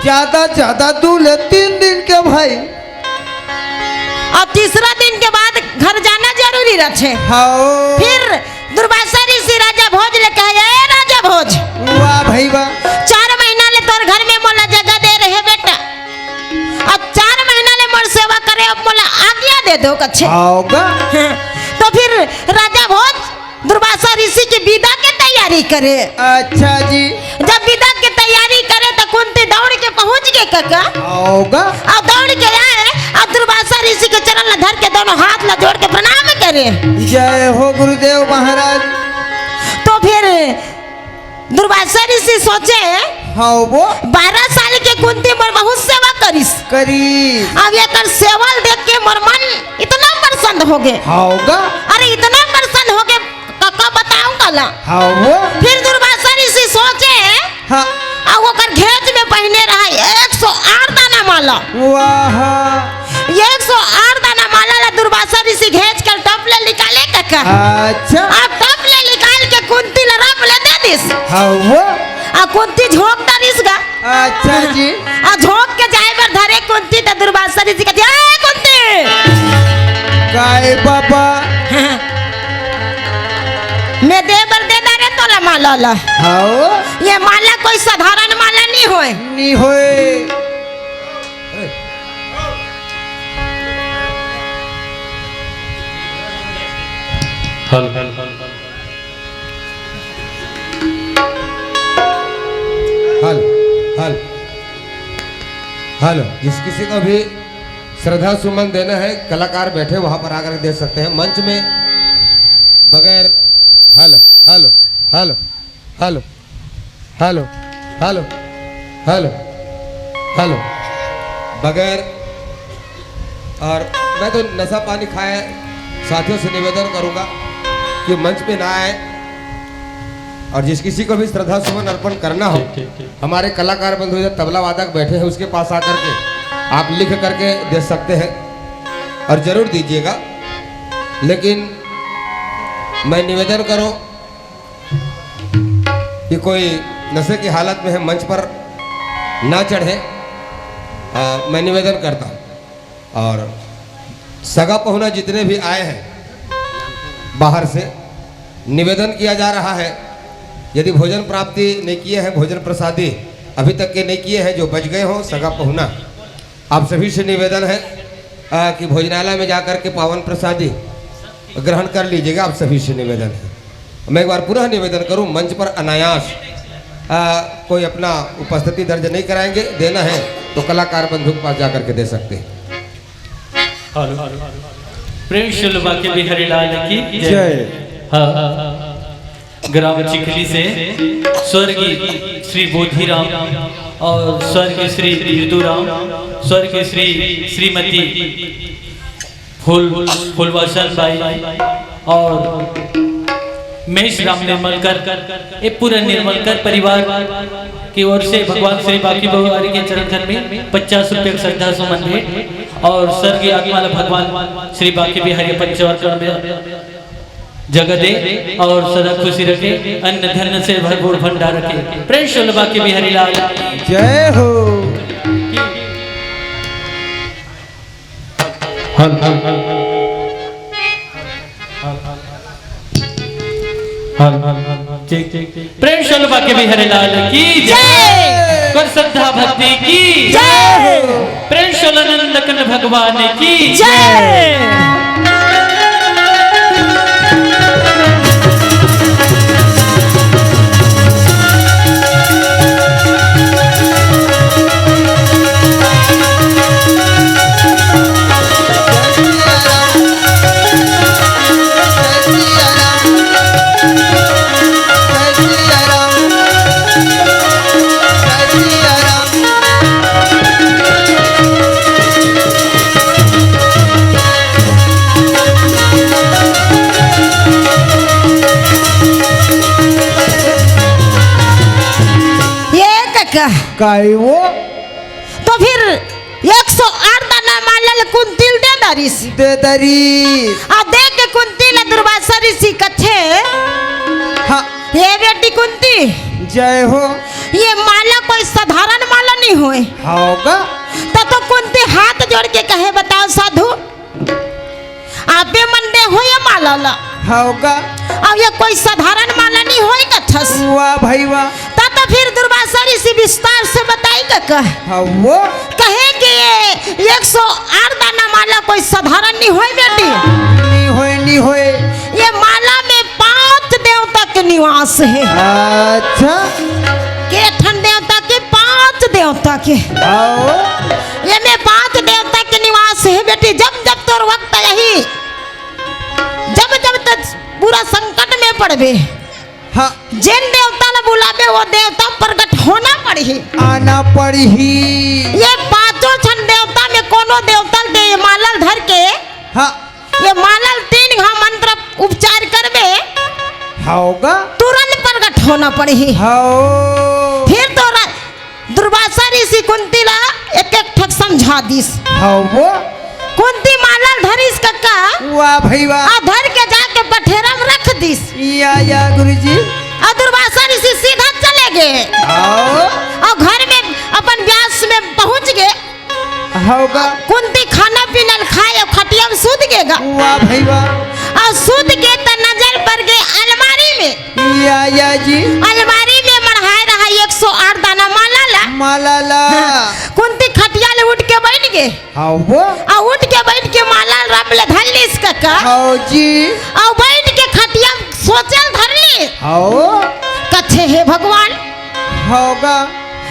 ज्यादा, ज्यादा दू ले तीन दिन के भाई। और तीसरा दिन के बाद घर जाना जरूरी रथे। हाँ। फिर दुर्वासा ऋषि राजा भोज ले कहे, "ए राजा भोज, वाह भाई वाह। दे दो कथे। हाव गा। तो फिर राजा भोज दुर्वासा ऋषि के विदा के तैयारी करे। अच्छा जी। जब विदा के तैयारी करे तो कुंती दौड़ के पहुंच गे कका। हाव गा। अउ दौड़ के आए अउ दुर्वासा ऋषि के चरण ला धर के दोनों हाथ ला जोड़ के प्रणाम करे। जय हो गुरुदेव महाराज। तो फिर दुर्वासा ऋषि सोचे, हाव वो। बारह साल के कुंती मोर बहुत सेवा करिस। करिस। अब एकर सेवा ल देख के मोर मन इतना प्रसन्न हो गे। हाव गा। अरे इतना प्रसन्न हो गे, कका बताऊं काला। हाव वो। फिर दुर्वासा ऋषि सोचे, हाँ। अउ ओकर घेंच में पहिने रहा एक सौ आठ दाना माला। वाह। एक सौ आठ दाना माला ला दुर्वासा ऋषि घेंच के टप ले निकाले कका। अच्छा। अउ टप ले निकाल के कुंती ला रप ले दे दिस। हाव वो। अउ कुंती झोंक डारिस गा। अच्छा जी। अउ झोंक के जाए बर धरे कुंती त दुर्वासा ऋषि कथे, "ए कुंती!" काय बाबा? मैं दे बर दे डारे तोला माला ला। हाव। ये माला कोई साधारण माला नहीं होय। नहीं होय। हल, हल, हल, हल। हल, हल, हल। जिस किसी को भी श्रद्धा सुमन देना है, कलाकार बैठे वहां पर आकर दे सकते हैं। मंच में बगैर हल, हल, हल, हल, हल, हल, हल, हल। बगैर, और मैं तो नशा पानी खाए साथियों से निवेदन करूंगा कि मंच पे ना आए, और जिस किसी को भी श्रद्धा सुमन अर्पण करना हो, ठीक, ठीक, ठीक। हमारे कलाकार बंधु इधर तबला वादक बैठे हैं, उसके पास आकर के आप लिख करके दे सकते हैं और जरूर दीजिएगा। लेकिन मैं निवेदन करूं कि कोई नशे की हालत में है, मंच पर ना चढ़े। आ, मैं निवेदन करता हूं। और सगा पहुना जितने भी आए हैं बाहर से, निवेदन किया जा रहा है, यदि भोजन प्राप्ति नहीं किए हैं, भोजन प्रसादी अभी तक के नहीं किए हैं, जो बच गए हो सगा पहुना, आप सभी से निवेदन है, आ, कि भोजनालय में जाकर के पावन प्रसादी ग्रहण कर लीजिएगा, आप सभी से निवेदन है। मैं एक बार पुनः निवेदन करूं, मंच पर अनायास, आ, कोई अपना उपस्थिति दर्ज नहीं कराएंगे, देना है तो कलाकार बंधु के पास जाकर के दे सकते हैं। हेलो। प्रेम श्री बांके बिहारी लाल की जय। जय। हाँ। ग्राम चिखली से स्वर्गीय श्री बोधिराम और स्वर्गीय श्री मृदुराम, स्वर्गीय श्री, श्रीमती फूल, फूलवासन बाई और मेष राम निर्मलकर, ये पूरा निर्मलकर परिवार की ओर से भगवान श्री बांके बिहारी के चरण खन में पचास रुपये का श्रद्धा सुमन भेंट और स्वर्गीय आत्मा ला भगवान श्री बांके बिहारी पंचवक्र में जगह दे और सदा खुशी रखे, अन्न धन से भरपूर भंडार रखे। प्रेम से बोलो बांके बिहारी लाल। जय हो। हल, हल, हल, हल। हल, हल, हल। हल, हल, हल, हल। ठीक, ठीक, ठीक। प्रेम से बोलो बांके बिहारी लाल की जय। जय। कर श्रद्धा भक्ति की जय। प्रेम से बोलो नंद कंद भगवान की जय। ये कका। काई वो? तो फिर एक सौ आठ दाना माला ल कुंती ल दे डारिस। दे डारिस। आ दे के कुंती ल दुर्वासा ऋषि कथे, हाँ। हे बेटी कुंती, जय हो। ये माला कोई साधारण माला नहीं होय। हाव गा। त तो कुंती हाथ जोड़ के कहे, बताओ साधु, आपे मन दे हो ये माला ला। हाव गा। अउ ये कोई साधारण माला नहीं होय कथस। वाह भाई वाह। त तो फिर दुर्वासा ऋषि विस्तार से बताई कका। हाँ वो। कहे कि ये एक सौ आठ दाना माला कोई साधारण नहीं होय बेटी। नहीं होय, नहीं होय। ये माला में पांच देवता के निवास हे। अच्छा। के ठन देवता के? पांच देवता के। आओ। ये में पांच देवता के निवास हे बेटी। जब जब तोर वक्त आही, जब जब तक पूरा संकट में पड़बे, हाँ। जेन देवता ला बुलाबे, वो देवता प्रकट होना पड़ही। आना पड़ही। ये पांचों छन देवता में कोनो देवता ल दे माला ल धर के, हाँ। ये माला ल तीन घा मंत्र उपचार करबे, होगा। तुरंत प्रकट होना पड़ही। हो। फिर तो रा-, दुर्वासा ऋषि कुंती ला एक एक ठक समझा दिस। हाँ वो। कुंती माला ल धरिस कका। वाह भई वाह। अउ धर के जाके बठेरा में रख दिस। या, या गुरुजी। अउ दुर्वासा ऋषि सीधा चले गे। आओ। अउ घर में अपन व्यास में पहुंच गे। होगा। कुंती खाना पीना ल खाय अउ खटिया में सूत गे गा। वाह भई वाह। अउ सूत गे त नजर पड़ गे अलमारी में। या, या जी। अलमारी में मढ़ाय रहा एक सौ आठ दाना माला ला। माला ला। हाँ। कुंती खटिया ले उठ के बइठ गे। हाँ वो। अउ उठ के बइठ के माला ल रब ले धर लिस कका। हाँ जी। अउ बइठ के खटिया में सोचे ल धर लिस। हाँ। कथे, हे भगवान। होगा।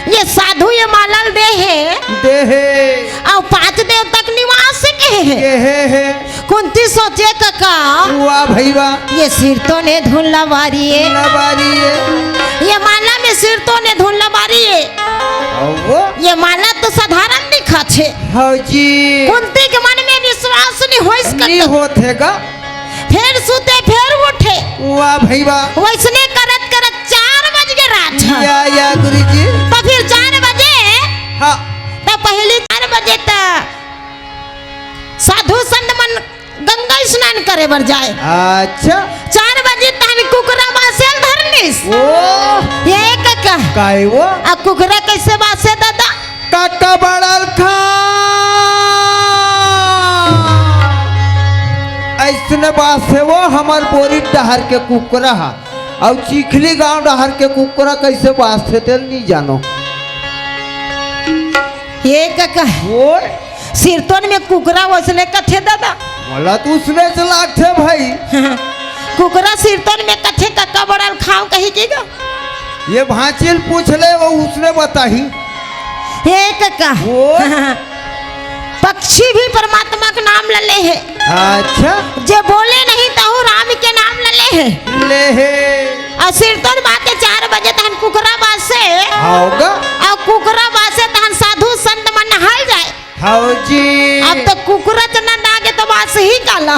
ये साधु ये माला ल दे हे। दे हे। अउ पांच देवता के निवास के हे। के हे हे। कुंती सोचे कका। वाह भई वाह। ये सिरतोन ए धुन ला बारिये। ला बारिये। ये माला में सिरतोन ए धुन ला बारिये। हाँ वो। ये माला तो साधारण दिखत हे। हाँ जी। कुंती के मन में विश्वास नहीं होइस कका। नहीं होत हे गा। फेर सुते, फेर उठे। वाह भई वाह। वइसने करत करत चार बज गे रात। या, या गुरुजी। त फिर चार बजे, हाँ। त पहिली चार बजे त साधु संत मन गंगा स्नान करे बर जाय। अच्छा। चार बजे तहन कुकरा बासे ल धर लिस। ओ। ये कका। काय वो? अउ कुकरा कइसे बासे दादा? कका बड़ल खां। अइसने बासे वो हमर बोरी डहर के कुकरा हा। अउ चिखली गांव डहर के कुकरा कइसे बासथे तेल नहीं जानो। ये कका। ओए। सिरतोन में कुकरा वइसने कथे दादा। मोला तो उसने से लागथे भई। कुकरा सिरतोन में कथे कका बड़ल खां कहि के गा। ये भांचिल पूछ ले, वो उसने बताही। हे कका। वो? पक्षी भी परमात्मा के नाम ल ले हे। अच्छा। जे बोले नहीं तहु राम के नाम ल ले हे। ले हे। अउ सिरतोन बाते चार बजे तहन कुकरा बासे। होगा। अउ कुकरा बासे तहन साधु संत मन नहाय जाय। हाँ जी। अब तो कुकरा चना दागे तो बासही काला।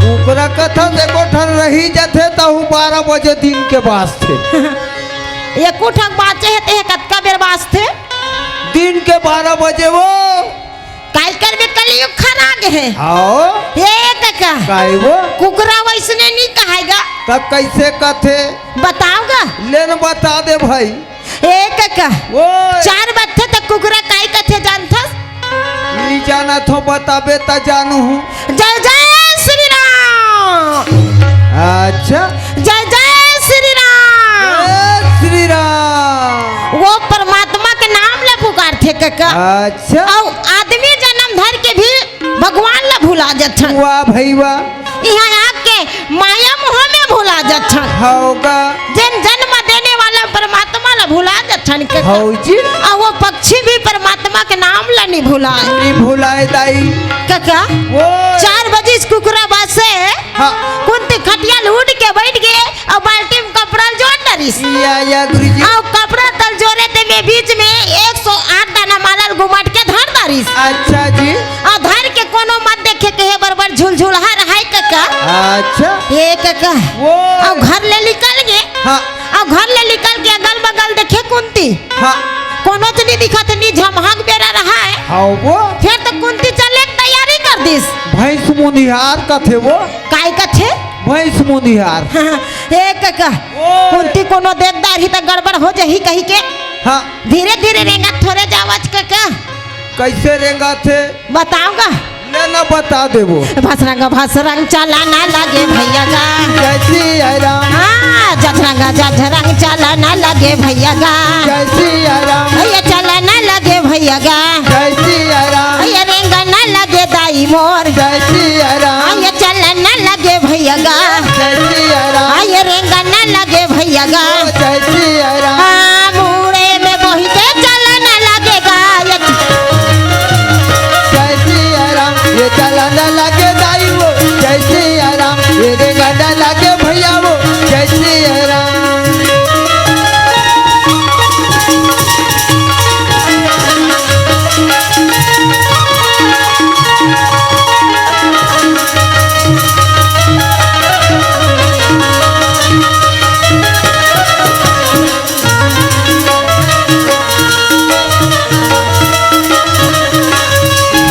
कुकरा कथा देखो ठन रही जाथे तहु बारह बजे दिन के बासथे। एको ठक बाचे हे ते कतका बेर बासथे? दिन के बारह बजे वो। काय करबे कलयुग खराग हे। हाँ। ये कका। काय वो? कुकरा वइसने नहीं कहाय गा। तब कइसे कथे? बताव गा। ले न बता दे भई। ए कका, ओए। चार बजथे त कुकरा काई कथे जानथस? नी जानत हो, बताबे त जानहूं। जय जय श्री राम। अच्छा। जय जय श्री राम। जय श्री राम। वो परमात्मा के नाम ला पुकारथे कका। अच्छा। अउ आदमी जन्म धर के भी भगवान ला भुला जथन। वाह भई वाह। इहाँ आके माया मोह में भुला जथन। हव गा। जेन जन्म देने वाला परमात्मा ला भुला जथन के। हव जी। अउ वो पक्षी भी परमात्मा के नाम ला नी भुलाय। नी भुलाय दाई। कका, वो चार बजे से कुकरा बासे। हाँ। कुंती खटिया ले उठ के बइठ गे। अउ बाल्टी में कपड़ा ल जोर डारिस। या, या, गुरुजी। अउ कपड़ा तल जोरे ते में बीच में एक सौ आठ दाना माला ल गुमट के धर डारिस। अच्छा जी। अउ धर के कोनो मत देखे कहे बरोबर झुलझुलहा रहय कका। अच्छा। ए कका। वो। अउ घर ले निकल गे। हाँ। अउ घर ले निकल के अगल बगल देखे कुंती। हाँ। कोनो तो नी दिखत, नी झमहक बेरा रहय। हाँ वो। फेर तो कुंती चले के तैयारी कर दिस। भैंस मुनिहार कथे वो। काय कथे? भैंस मुनिहार। ए कका, ओए। कुंती कोनो देख डारही त गड़बड़ हो जही कही के। हाँ। धीरे धीरे रेंगत थोरे जावच कका। कइसे रेंगथे? बताव गा। ले ना बता देबो। भसरंग भसरंग चला ना लगे भैया गा। जय सिया राम। हाँ, जझरंग जझरंग चला ना लगे भैया गा। जय सिया राम। भैया चला ना लगे भैया गा। जय सिया राम। मोर जय सिया राम। आये चलन लगे भैया गा। जय सिया राम। आये रेंगन लगे भैया गा। जय सिया राम। हाँ, मुड़े में बहिते चलन लगे गा। ये जय सिया राम, ये चलन लगे दाई वो। जय सिया राम, ये रेंगन लगे भैया वो। जय सिया राम।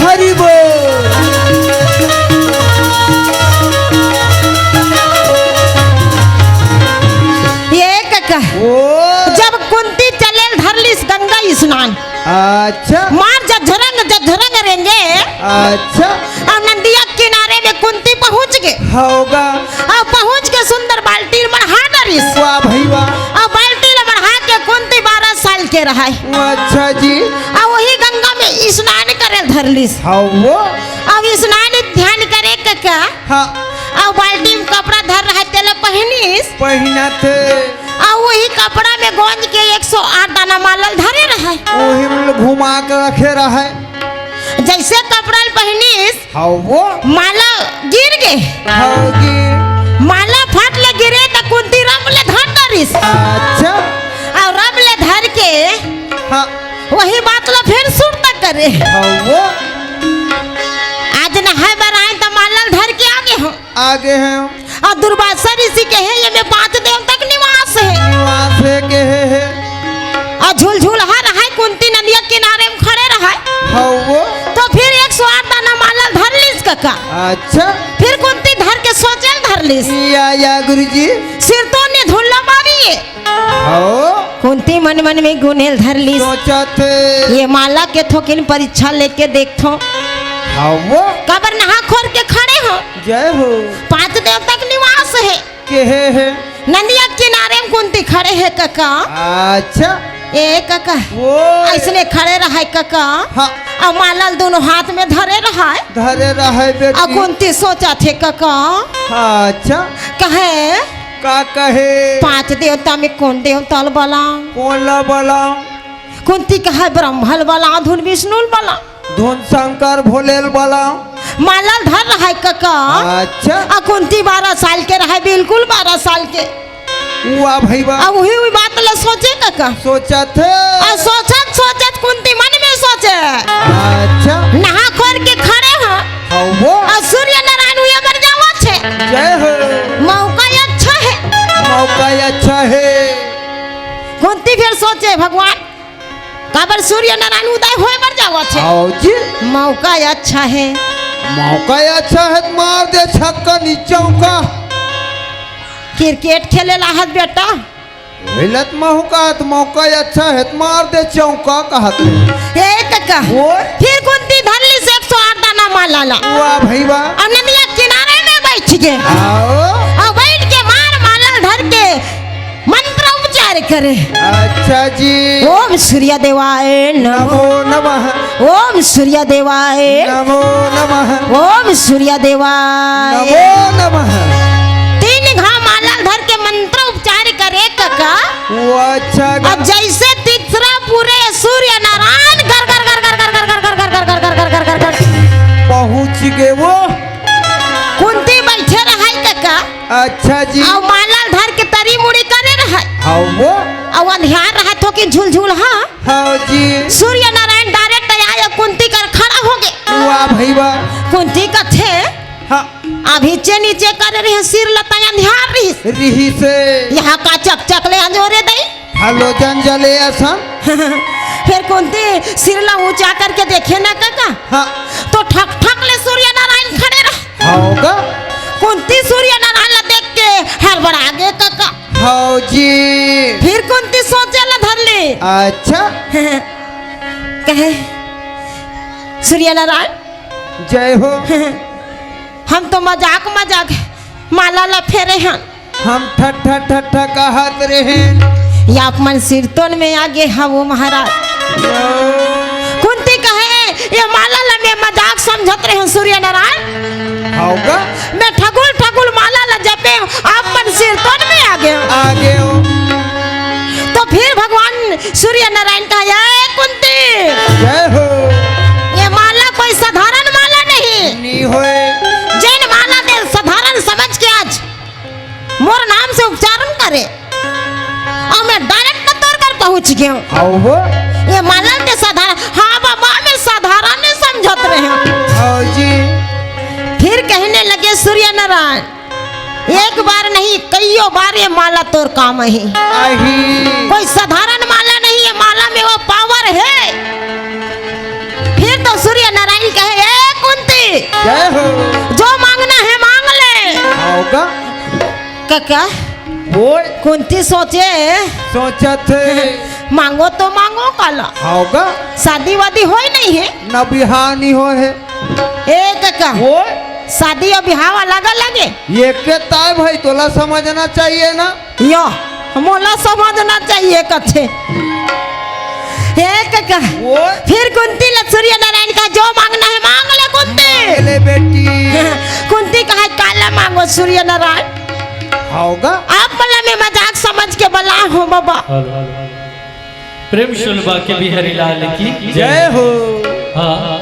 हरि बोल। ये कका, ओ। जब कुंती चलेल धरलिस गंगा स्नान, अच्छा। मार जझरंग जझरंग रेंगे। अच्छा। अउ नदिया किनारे में कुंती पहुंच गे। होगा। अउ पहुंच के सुंदर बाल्टी ल मढ़ा डरिस। वाह भई वाह। अउ बाल्टी ल मढ़ा के कुंती बारह साल के रहय। अच्छा जी। अउ वही गंगा में स्नान करे धरलिस। हाँ वो। अउ स्नान ध्यान करे कका। हाँ। अउ बाल्टी में कपड़ा धर रहय तेला पहिनिस। पहिनथे। अउ वही कपड़ा में गोंज के एक सौ आठ दाना माला ल धरे रहय। वही में घुमा के रखे रहय। जइसे कपड़ा ल पहिनिस, हाँ वो। माला गिर गे। हाँ गिर। माला फट ले गिरे त कुंती रम ले धर डरिस। अच्छा। अउ रम ले धर के हाँ। वही बात ल फेर सुरता करे। हाँ वो। आज नहाय बर आएंव त माला ल धर के आगे हंव। आगे हंव। अउ दुर्वासा ऋषि कहे, "ये में पांच देवता के निवास हे।" निवास हे कहे हे। अउ झुलझुलहा रहय, कुंती नदिया किनारे में खड़े रहय। हाँ वो। त फेर एक सौ आठ दाना माला ल धरलिस कका। अच्छा। फेर कुंती धर के सोचे ल धरलिस। या, या गुरुजी। सिरतोन ने धुन ल मारिस। हाँ। कुंती मन मन में गुने ल धरलिस। सोचथे। ये माला के थोकिन परीक्षा लेके देखथों। हाँ वो। काबर नहा खोर के खड़े हंव। जय हो। पांच देवता के निवास हे। कहे हे। नदिया किनारे में कुंती खड़े हे कका। अच्छा। ए कका। वो। अइसने खड़े रहय कका। हाँ। अउ माला ल दूनों हाथ में धरे रहय। धरे रहय बेटी। अउ कुंती सोचथे कका। हाँ, अच्छा। कहे। का कहे? पांच देवता में कोन देवता ल बलांव? कोन ल बलांव? कुंती कहय ब्रह्मा ल बलांव, धुन विष्णु ल बलांव। धुन शंकर भोले ल बलांव। माला ल धर रहय कका। अच्छा। अउ कुंती बारह साल के रहय, बिल्कुल बारह साल के। वाह भई वाह। अउ वही, वही बात ल सोचे कका। सोचथे। अउ सोचत, सोचत कुंती मन में सोचे। अच्छा। नहा खोर के खड़े हंव। हाँ वो। अउ सूर्य नारायण उदय बर जावत हे। जय हो। मौका अच्छा हे। मौका अच्छा हे। कुंती फेर सोचे, भगवान, काबर सूर्य नारायण उदय होय बर जावत हे। हाँ जी। मौका अच्छा हे। मौका अच्छा हे त मार दे छक्का नी चौका। क्रिकेट खेले ल आहत बेटा। मिलत महू का त मौका अच्छा हे त मार दे चौका कहत हे। ए कका। ओए। फेर कुंती धरलिस एक सौ आठ दाना माला ल। वाह भई वाह। अउ नदिया किनारे में बइठ गे। हाँ। अउ बइठ के मार माला ल धर के मंत्र उपचार करे। अच्छा जी। ओम सूर्य देवाय नमः। नमो नमः। ओम सूर्य देवाय। नमो नमः। ओम सूर्य देवाय। नमो नमः। तीन घांव माला ल धर के मंत्र उपचार करे कका। वो अच्छा गा- अउ जइसे तीसरा पुरे सूर्य नारायण गर गर गर गर गर गर गर गर गर गर गर गर गर गर गर गर पहुंच गे वो। कुंती बइठे रहय कका। अच्छा जी। अउ माला ल धर के तरी मुड़ी करे रहय। हाँ वो। अउ अंधियार रहय थोकिन झुलझुलहा। हाँ जी। सूर्य नारायण direct आय अउ कुंती कर खड़ा होगे। वाह भई वाह। कुंती कथे, हाँ। अभी चे नीचे करे रहे सिर ल त अंधियार रिहिस। रिहिस। इहाँ का चकचक ले अंजोरे दई। Halogen जले असन। फेर कुंती सिर ल ऊंचा करके देखे न कका। हाँ। त ठक ठक ले सूर्य नारायण खड़े रहे। हाँ गा। कुंती सूर्य नारायण ल देख के हड़बड़ा गे कका। हाँ जी। फेर कुंती सोचे ल धर ले। अच्छा। कहे, सूर्य नारायण। जय हो। हम तो मजाक मजाक माला ल फेरे हन। हम ठट्ठा ठट्ठा कहत रहेन। ये आप मन सिरतोन में आगे हवो महाराज। यो। कुंती कहे, ये माला ल मैं मजाक समझत रहेन, सूर्य नारायण क्यों? हाव वो। ये माला ते साधारण, हाँ बाबा, मैं साधारण नहीं समझत रहे हूँ। हाव जी। फिर कहने लगे सूर्य नारायण, एक बार नहीं, कईयों बार ये माला तोर काम आही। आही। कोई साधारण माला नहीं, ये माला में वो पावर है। फिर तो सूर्य नारायण कहे, ए कुंती, जय हो। जो मांगना है मांग ले। हाव का? कका, बोल। कुंती सोचे, सोचत हे। मांगो तो मांगो काला। हाव का? शादी वादी होय नहीं है। ना बिहाव नहीं होय है। ए कका, बोल। शादी अउ बिहाव अलग अलग हे। ये के ताय भाई, तोला समझना चाहिए ना। यो, मोला समझना चाहिए कथे। हे कका, बोल। फिर कुंती ल सूर्य नारायण कहा, जो मांगना है मांग ले कुंती। ले बेटी। कुंती कहा, काला मांगो सूर्य नारायण। हाव का? आप मला मैं मजाक समझ के बला हो बाबा। प्रेम से बोल बांके बिहारी लाल की जय हो। हाँ,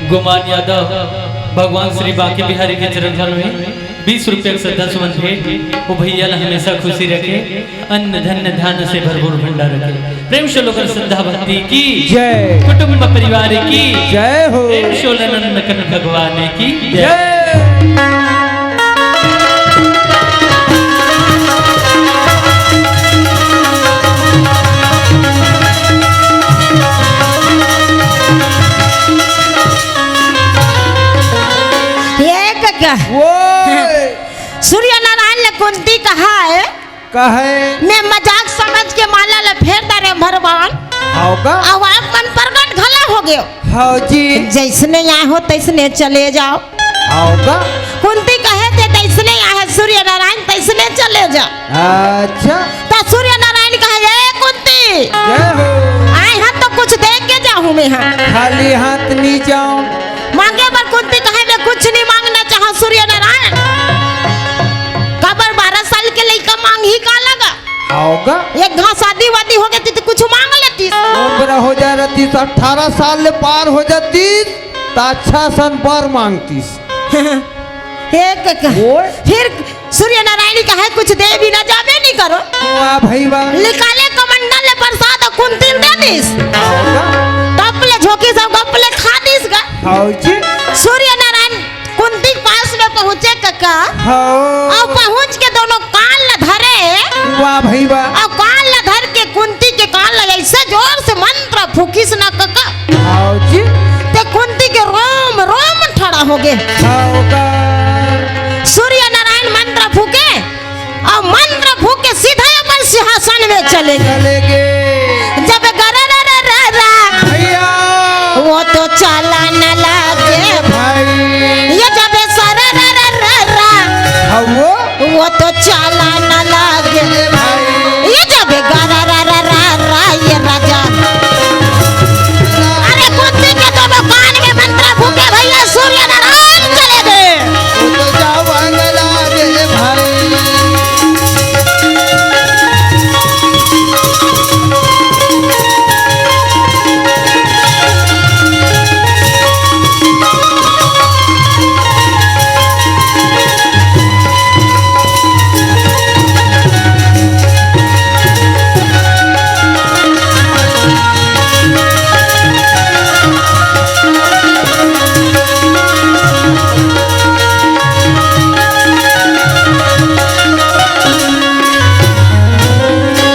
गुमान यादव भगवान श्री बांके बिहारी के चरण धुन में बीस रुपये के श्रद्धा सुमन भेंट। वो भैया ला हमेशा खुशी रखे, अन्न धन धान से भरपूर भंडार रखे। प्रेम से बोल श्रद्धा भक्ति की जय। कुटुंब परिवार की जय हो। प्रेम से बोल नंदनकन भगवान की जय। जय। ये कका। वो। सूर्य नारायण ले कुंती कहा है, कहे। मैं मजाक समझ के माला ले फेर डारे भगवान। हाव का? अब आप मन प्रगट घला हो गयो। हाव जी। जैसने आए हो तैसने चले जाओ। हाव का? कुंती कहे थे, "तैसने आए सूर्य नारायण, तैसने चले जाओ।" अच्छा। तो सूर्य नारायण कहे, "ए कुंती, जय हो। आए हाथ तो कुछ दे के जाहूं मैं, हाँ। खाली हाथ नहीं जाओ।" मांगे बर कुंती कहे, "मैं कुछ नहीं मांगना चाहूं सूर्य नारायण।" काबर बारह साल के लइका मांगही का लगा? हाव का? एक घांव शादी वादी हो गई तो कुछ मांग लेती। उम्र हो जा रहती तो अठारह साल ले पार हो जाती, तो अच्छा सन बर मांगतीस। एक, एक। ओए। फिर सूर्य नारायण कहे, "कुछ दे बिना जाबे नहीं करो।" वाह भाई वाह। निकाले कमंडल ले प्रसाद कुंती ल दे दिस। हाव का? टप ले झोंकिस अउ गप ले खा दिस गा। हाव जी। सूर्य नारायण कुंती के पास में पहुंचे कका। हाव। अउ पहुंच के दोनों कान ल धरे। वाह भाई वाह। अउ कान ल धर के कुंती के कान ल ऐसे जोर से मंत्र फूकिस ना कका। हाव जी। ते कुंती के रोम रोम ठड़ा हो गे। हाव का। सूर्य नारायण मंत्र फूके अउ मंत्र फूक के सीधा अपन सिंहासन में चले गे। चले गे। जब गरररररा, भैया। वो तो चाला न लागे। भाई। ये जब सरररररा, हाँ वो। वो तो चाला न लागे। भाई। ये जब गरररररा, ये राजा। अरे कुंती के दोनों कान में मंत्र फूके भैया, सूर्य नारायण चले गे। वो तो जावा न लागे भाई।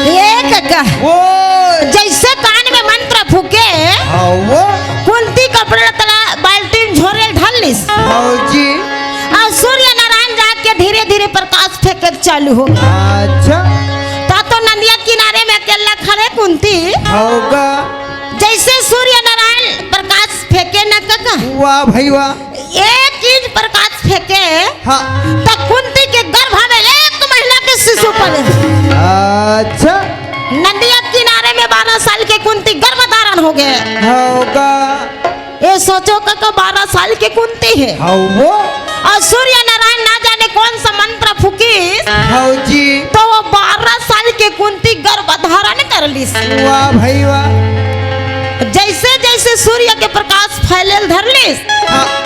ये कका, वो। जैसे कान में मंत्र फूके, हाँ, वो। कुंती कपड़ा तला बाल्टी में झोरे धर लिस। हाँ जी। अउ सूर्य नारायण जाके धीरे धीरे प्रकाश फेंके चालू हो। अच्छा। ता तो नदिया किनारे में अकेला खड़े कुंती। हाव का। जैसे सूर्य नारायण प्रकाश फेंके न कका। वाह भाई वाह। एक इंच प्रकाश फेंके, हाँ। तो कुंती के गर्भ में एक महीना के शिशु पले। अच्छा। नदिया किनारे में बारह साल के कुंती गर्भ धारण हो गे। हाव का। ये सोचो कका, बारह साल के कुंती हे। हाव वो। अउ सूर्य नारायण ना जाने कौन सा मंत्र फूकिस। हाव जी। तो वो बारह साल के कुंती गर्भ धारण कर लिस। वाह भाई वाह। जैसे जैसे सूर्य के प्रकाश फैलेल धर लिस, हाँ।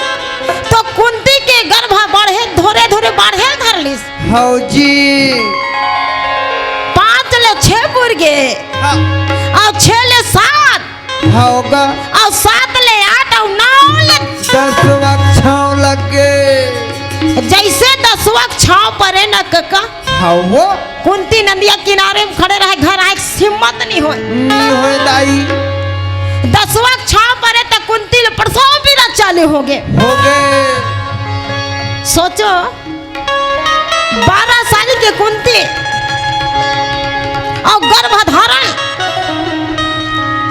तो कुंती के गर्भ बढ़े, धोरे धोरे बढ़े धर लिस। हाव जी। पाँच ले छह पुर गे। हाँ। अउ छह ले सात, हव गा। अउ सात ले आठ अउ नौ ले दसवा छांव लग गे। जइसे दसवा छांव परे न कका, हव वो। कुंती नदिया किनारे में खड़े रहे, घर आए के हिम्मत नहीं होय। नहीं होय दाई। दसवा छांव परे त कुंती ले प्रसव पीरा चालू हो गे। हो गे। सोचो, बारह साल के कुंती अउ गर्भधारण।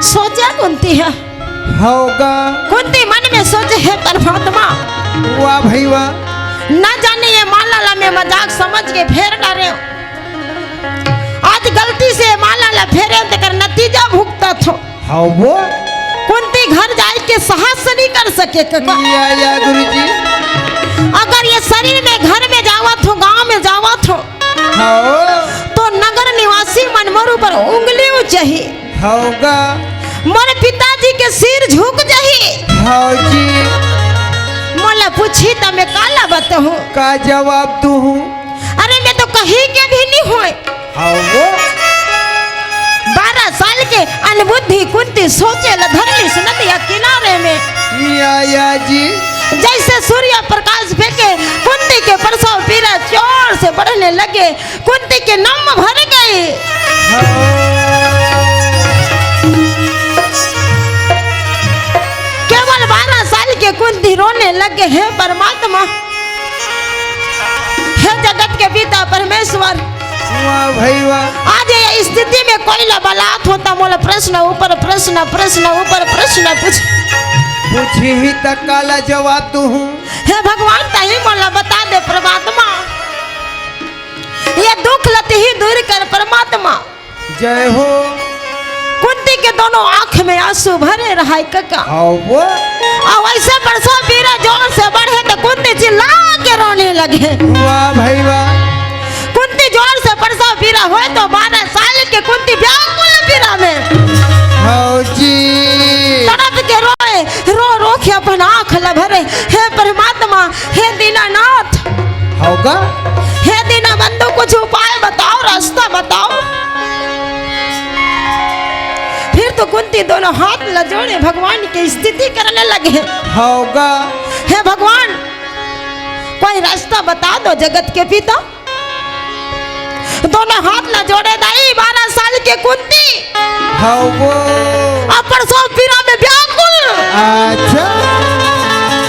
सोचे कुंती ह। हव गा। कुंती मन में सोचे, हे परमात्मा, वाह भई वाह। न जाने ये माला ला मैं मजाक समझ के फेर डारे हंव। आज गलती से माला ला फेरे हंव, तेकर नतीजा भुगतत हंव। हव वो। कुंती घर जाए के साहस नहीं कर सके कका। या, या गुरुजी। अगर ये शरीर में घर में जावत हंव, गांव में जावत हंव, हव। तो नगर निवासी मन मोर ऊपर उंगली उठही। हव गा। मोर पिताजी के सिर झुक जही। हव जी। मोला पूछही त मैं काला बताहूं? का जवाब दूहूं? अरे मैं तो कहीं के भी नहीं होय। हव वो। बारह साल के अनबुद्धि कुंती सोचे ल धरलिस नदिया किनारे में। या, या जी। जइसे सूर्य प्रकाश फेंके, कुंती के प्रसव पीरा जोर से बढ़ने लगे। कुंती के नम भर गए। केवल बारह साल के कुंती रोने लगे, हे परमात्मा, हे जगत के पिता परमेश्वर, वाह भई वाह। आज ये स्थिति में कोई ला बलात होता, मोला प्रश्न ऊपर प्रश्न, प्रश्न ऊपर प्रश्न पूछ। पूछही त काला जवाब दूहूं? हे भगवान, तही मोला बता दे परमात्मा। ये दुख ल तही दूर कर परमात्मा। जय हो। कुंती के दोनों आंख में आंसू भरे रहय कका। हव वो। अउ वइसे प्रसव पीरा जोर से बढ़े त कुंती चिल्ला के रोने लगे। वाह भई वाह। कुंती जोर से प्रसव पीरा होय तो बारह साल के कुंती व्याकुल पीरा में। हव जी। तड़प के रोय, रो रो के अपन आंख ल भरे, हे परमात्मा, हे दीनानाथ। हव गा। हे दीनबंधु, कुछ उपाय बताओ, रास्ता बताओ। फिर तो कुंती दोनों हाथ ल जोड़े भगवान के स्तुति करने लगे। हव गा। हे भगवान, कोई रास्ता बता दो जगत के पिता। दोनों हाथ ल जोड़े दाई, बारह साल के कुंती। हव वो। अउ प्रसव पीरा में व्याकुल। अच्छा।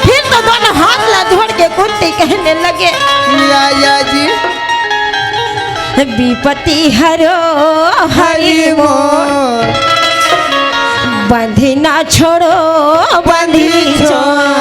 फिर तो दोनों हाथ ल जोड़ के कुंती कहने लगे। या, या जी। विपत्ति हरो हरि मोर, बंधी ना छोड़ो, बंधी छोड़ो।